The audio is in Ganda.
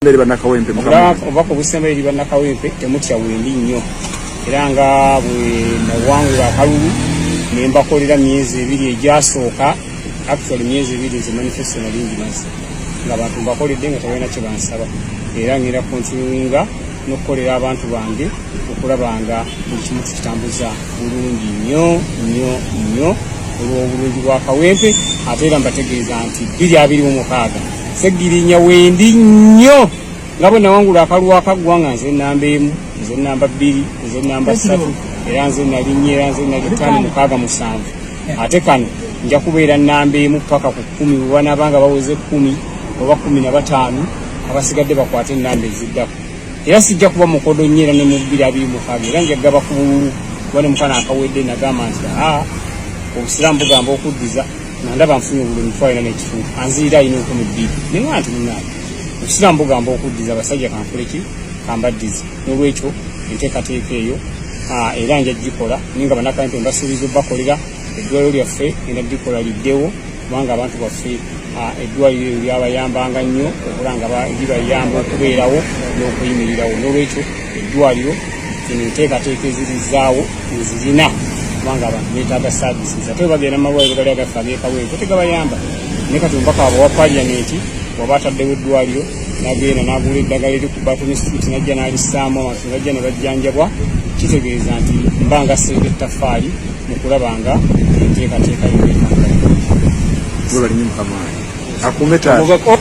Eri bannakawempe. Obubaka obusemba eri bannakawempe, temutya, wendi nnyo, era nga bwe nawangula akalulu ne mbakolera myezi 2 egyasooka, actually myezi 2 nze manifesto nali ngimaze nga abantu mbakoledde nga tebalina kye bansaba. Era ngenda continuinga n'okukolera abantu bange okulaba nga buli kimu tukitambuza bulungi nnyo nnyo nnyo olw'obulungi bwa Kawempe. Ate era mbategeeza nti 2026 Segirinya wendi nnyo, nga bwe nawangula akalulu akaggwa nga nze namba 1, nze namba 2, nze namba 3, era nze nalinnya, era nze nali 5, 6, 7. Ate kano nja kubeera namba 1 paka ku 10. Bwe banaaba nga baweze 10 oba 15, abasigadde bakwate enamba eziddako. Era sijja kuba mukodo nnyo, era ne mu 2026 era njagaba ku bululu, kuba ne mukana akawedde nagamba nti aa obusiraamu bugamba okuddiza, nga ndaba nfunye obululu 45, anzirira alina 2000, naye nti munange obusiraamu bugamba okuddiza abasajja, kankole ki? Kambaddize. N'olwekyo enteekateeka eyo era nja gikola, naye nga bannakawempe mbasuubiza obbakolera eddwaliro lyaffe, ngenda dikola liddewo, kubanga abantu baffe eddwaliro eryo lyabayambanga nnyo okula nga libayamba okubeerawo n'okuyimirirawo. N'olwekyo eddwaliro zino enteekateeka ezirizaawo nzirina, kubanga abantu beetaaga services. Ate bwe bagenda mu malwaliro gali agaffe ag'ekawempe tegabayamba, naye kati omubaka waabwe wa parliament waba ataddewo eddwaliro, nagenda n'agula eddagala eri ku Barton Street, najja n'alissaamu, abantu ne bajja ne bajjanjabwa, kitegeeza nti mba nga sseeko ettaffaali mu kulaba nga enteekateeka yonna etambula. Webale nnyo, mukama wange akuume taata.